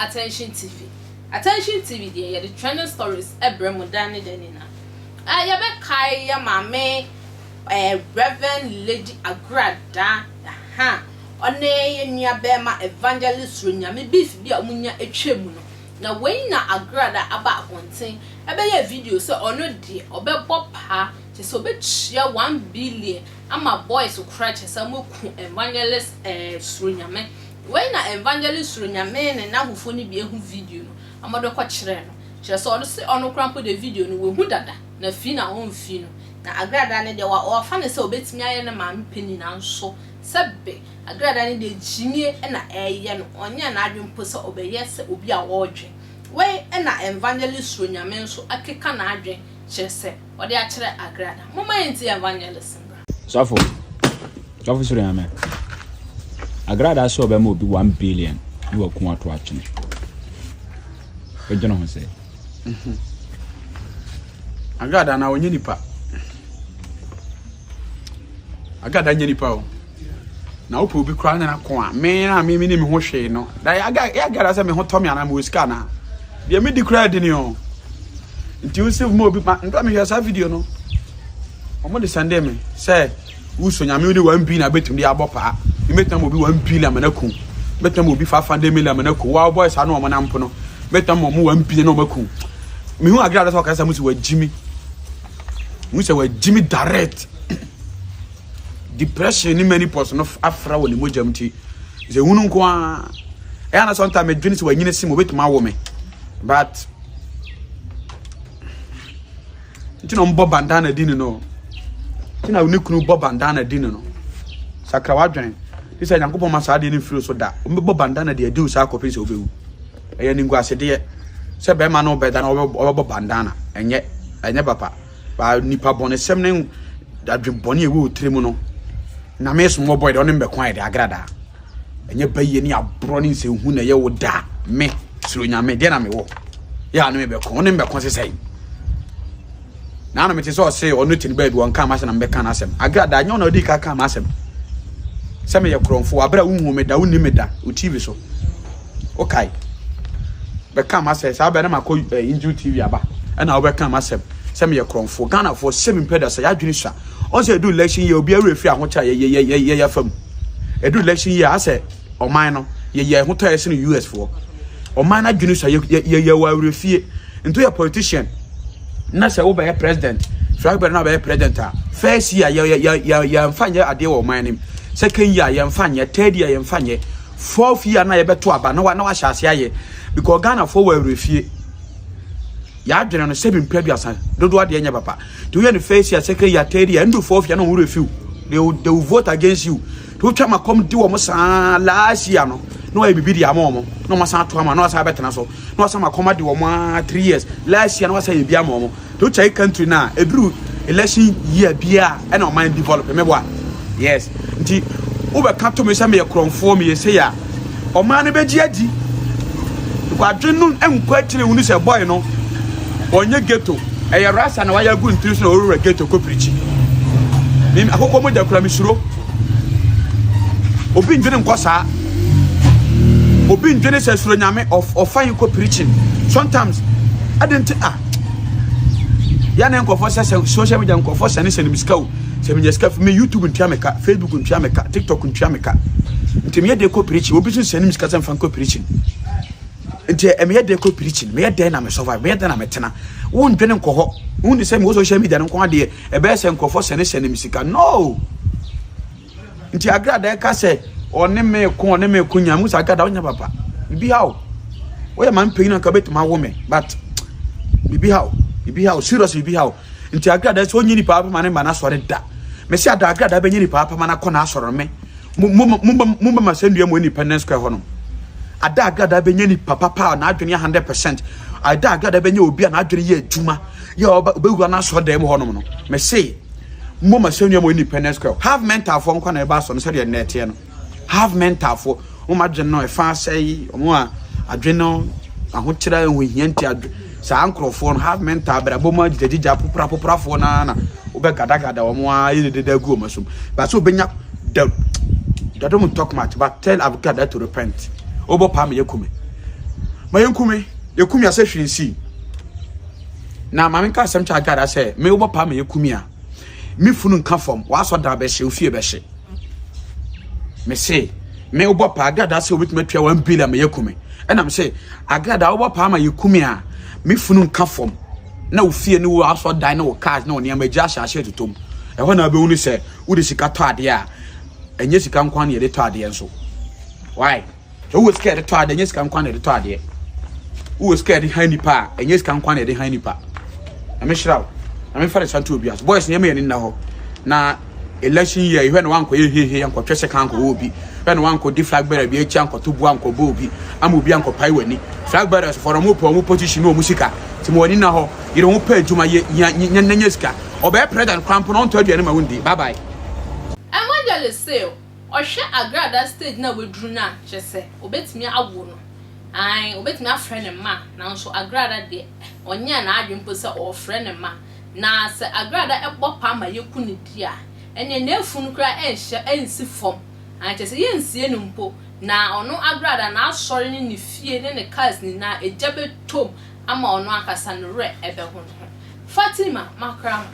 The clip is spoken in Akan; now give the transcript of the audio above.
Attention TV. Attention TV deɛ, yɛde trending stories ɛbrɛ mu da ne da nyinaa. Yɛbɛkae yɛ maame Reverend Lady Agrada ha, ɔne yɛ nua bɛrima Evangelist Ronyame beef bi a wɔnya atwa mu no. Na wei na Agrada aba abɔnten ɛbɛyɛ video sɛ ɔno deɛ, ɔbɛbɔ paa kyɛ sɛ ɔbɛtua 1 billion ama boys kora kyɛ sɛ wɔku Evangelist Suronyame. Wei na Evangelist Suronyame ne n'ahofo no bi ehu video no, amɔde kɔ kyerɛ no kyerɛ sɛ ɔno sɛ ɔno kora mpo de video no wɔhu dada na fi na ɔmfi no. Na Agrada no deɛ, wɔfa ne sɛ obetumi ayɛ ne maame panyin, nanso sɛbe Agrada no deɛ, gyimie na ɛyɛ no, ɔnyɛ n'adwene mpo sɛ ɔbɛyɛ sɛ obi a ɔredwe. Wei na Evangelist Suronyame nso akeka n'adwene kyerɛ sɛ ɔde akyerɛ Agrada. Moma yɛn ti Evangelist mbra. Sɔfo, sɔfo soro Nyame, Agrada sɛ ɔbɛma obi 1 billion ne waku ato atwene. Wodwene ho sɛ? Agrada na ɔnyɛ nipa. Agrada nyɛ nipa o. Na wopɛ obi koraa ne nako a, me na me ne me ho hwee no. Da yɛ Agrada sɛ me ho tɔ me anaa mewɔ sika anaa. Deɛ medi koraa di ni o. Nti wo sɛ ma obi ma ndɔ mehwɛ saa video no. Ɔmo de send me sɛ wosɔ Nyame wode 1 billion abɛtumi de abɔ paa. Mɛtumi ama obi 1 billion ama no aku. Mɛtumi ama obi 500 million ama no aku. Wa boys saa na ɔmo nampo no. Mɛtumi ama ɔmo 1 billion na ɔmo aku. Mehu Agrada sɛ ɔkasa mu sɛ wagyi mi. Hu sɛ wagyi mi direct. Depression ne menopause no afra wɔ ne mogya mu, ti sɛ hunu nko ara. Ɛyɛ na sometimes medwene sɛ wanyini se mu obɛtumi awo me, but nti na ɔmbɔ bandana di ne no, nti na ne kunu bɔ bandana di ne no. Sakra wadwene te sɛ Nyankopɔn ma saa adeɛ no mfiri so da. Ɔmbɛbɔ bandana de adi wo saa kɔpem sɛ wobɛwu. Ɛyɛ ninguasedeɛ sɛ bɛrima no bɛda na ɔbɛbɔ bandana. Ɛnyɛ papa ba. Nipa bɔnesɛm ne adwembɔne a ɛwɔ wo tiri mu no, Nyame som wɔbɔ deɛ ɔne mbɛko ayɛ de Agradaa. Ɛnyɛ bayie ne aborɔ ne nsɛnhu na ɛyɛ wo da. Me suro Nyame deɛ na mewɔ yɛ a ne mebɛko wo ne mbɛko sesɛe na ana mete sɛ ɔse ɔno te no baabi wɔnka m'asɛm na mebɛka n'asɛm. Agradaa nyɛ ɔna ɔdi ka ka m'asɛm sɛ meyɛ korɔmfo aberɛ a wohu me da, wonni me da wo TV so. Wokae bɛka m'asɛm saa bɛrɛ na makɔ Angel TV aba ɛna wobɛka m'asɛm sɛ meyɛ korɔmfo. Ghanafoɔ, sɛ mempɛ da sɛ yɛadwene sua ɔn sɛ ɛdu election yɛ obi awura firi ahokyɛ a yɛyɛ fam. Ɛdu election yɛ asɛ ɔman no yɛyɛ ho tɔ yɛ sene US foɔ. Ɔman no adwene sua, yɛyɛ wɔ awura fie. Nti woyɛ politician na sɛ wobɛyɛ president, flag bearer na wobɛyɛ president a, first year yɛmfa nyɛ adeɛ wɔ ɔman no mu, second year yɛmfa nyɛ, third year yɛmfa nyɛ, fourth year na yɛbɛto aba na na wahyɛ ase ayɛ, because Ghanafoɔ wɔ awura fie. Yɛadwene no sɛbi mpɛ 30 dodoɔ adeɛ nyɛ papa. Nti woyɛ no first year, second year, third year, ɛndu fourth year na wɔn werɛ fiw. They will vote against you. Nti wotwa ma kɔm di wɔn saa last year no na wɔyɛ bibi de ama wɔn na wɔn asan ato ama na wɔasan abɛtena so na wɔasan ma kɔm adi wɔn aa 3 years. Last year na wɔasan yɛ bi ama wɔn. Nti wotwa country na eduru election year bia ɛna ɔman develop mɛboa. Yes, nti wobɛka to me sɛ meyɛ korɔmfoɔ, meyɛ sei a, ɔman no bɛgye adi because adwene no nkɔ akyire hunu sɛ boy no ɔnyɛ ghetto. Ɛyɛ rasa na wayɛ agu ntiri so na ɔwura ghetto kɔ pirikyi. Mimi akokɔ mogya kura me suro. Obi ndwene nkɔ saa. Obi ndwene sɛ suro Nyame ɔfa yi kɔ preaching sometimes. Ɛde nti a yɛne nkɔfoɔ sɛ social media nkɔfoɔ sɛne sɛne me sika o, sɛ menya sika me YouTube ntua me ka, Facebook ntua me ka, TikTok ntua me ka, nti meyɛ de kɔ preaching. Obi nso sɛne me sika sɛ mfa nkɔ preaching, nti meyɛ de kɔ preaching. Meyɛ dɛn na me survive? Meyɛ dɛn na metena? Wondwene nkɔ hɔ. Wonni sɛ mewɔ social media no nko adeɛ ɛbɛyɛ sɛ nkurɔfoɔ sɛne sɛne me sika no. Nti Agrada ɛka sɛ ɔne me ko, ɔne me ko nya mu sɛ Agrada wonyɛ papa. Bibi ha o, woyɛ ma mpanyin anka bɛtumi awo me, but bibi ha o, bibi ha o, serious, bibi ha o. Nti Agrada sɛ ɔnyɛ nipa apama ne ma n'asɔre da. Mɛsi ada Agrada bɛnyɛ nipa apama n'akɔ n'asɔre me mo mo mo mo mo ma sɛ nnua mu Independence Square hɔ no. Ada Agrada bɛnyɛ nipa papa a n'adwene yɛ 100%. Ada Agrada bɛnyɛ obi a n'adwene yɛ adwuma yɛ ɔbɛwura n'asɔre dan mu hɔ nom no, mɛsi mo ma sɛ nnua mu Independence Square. Half mental foɔ nkwa na ɛba asɔ no sɛdeɛ nnɛ ɛteɛ no. Half mental foɔ, wɔn adwene no ɛfa asɛe, wɔn a adwene no ahokyerɛ ahohia nti adwe saa nkurɔfoɔ no half mental abrabɔ mu agyigyagyigya popra poprafoɔ naa na wobɛgadagada wɔn a yɛ deda agu wɔn asom. But sɛ wobɛnya the they don't talk much, but tell Agrada to repent. Wobɔ paa meyɛ kume. Ma yɛnku me. Yɛku me a sɛ hwee nsii. Na ma menka asɛm kyerɛ Agada sɛ, me wobɔ paa ma yɛku me a, me funu nka fam, w'asɔ dan bɛhye, wo fie bɛhye. Me se, me wobɔ paa, Agrada sɛ wobɛtumi atua 1 billion ma yɛku me. Ɛna me se, Agrada wobɔ paa ma yɛku me a, me funu nka fam, na wo fie ne wo asɔ dan ne wo cars ne wo nneɛma gya ahyɛ ahyɛ totom. Ɛhɔ na wobɛhunu sɛ wode sika tɔ adeɛ a, ɛnyɛ sika nko na yɛde tɔ adeɛ nso. Why? Sɛ wowɔ sika yɛde tɔ adeɛ, ɛnyɛ sika nko na yɛde tɔ adeɛ. Wowɔ sika yɛde han nipa a, ɛnyɛ sika nko na yɛde han nipa. Na mehyira wo. Na memfa ne santo obi ase. Boys, nneɛma yɛn nna hɔ. Na election year, hwɛ na wankɔ yɛ hehe, ankɔtwɛ sɛ kan ankɔwɔ obi. Hwɛ na wankɔ di flag bearer bi akyi ankɔto bu ankɔbɔ obi. Ama obi ankɔpae w'ani. Flag bearers fɔ no, wɔn pɛ wɔn position ne wɔn sika. Nti ma w'ani nna hɔ. Yere ho pɛ adwuma yɛ, nya, nya, nya, nya sika. Ɔbɛyɛ president koraa mpo na ɔntɔ aduane ma wo ndi. Bye bye. Evangelist se Ɔhwɛ Agrada stage no a waduru no a, kyerɛ sɛ ɔbɛtumi awo no. Ae, ɔbɛtumi afrɛ ne mma, nanso Agrada deɛ, ɔnyɛɛ n'adwene mpo sɛ ɔrefrɛ ne mma. Na sɛ Agrada bɔ paa ma yɛku no di a, ɛnneɛ n'afunu koraa ɛnhyɛ, ɛnsi fam. Ae, kyerɛ sɛ yɛnsie no mpo. Na ɔno Agrada, n'asɔre ne ne fie ne ne cars nyinaa, egya bɛtɔ mu ama ɔno ankasa ne werɛ bɛho ne ho. Fatima, makra mo.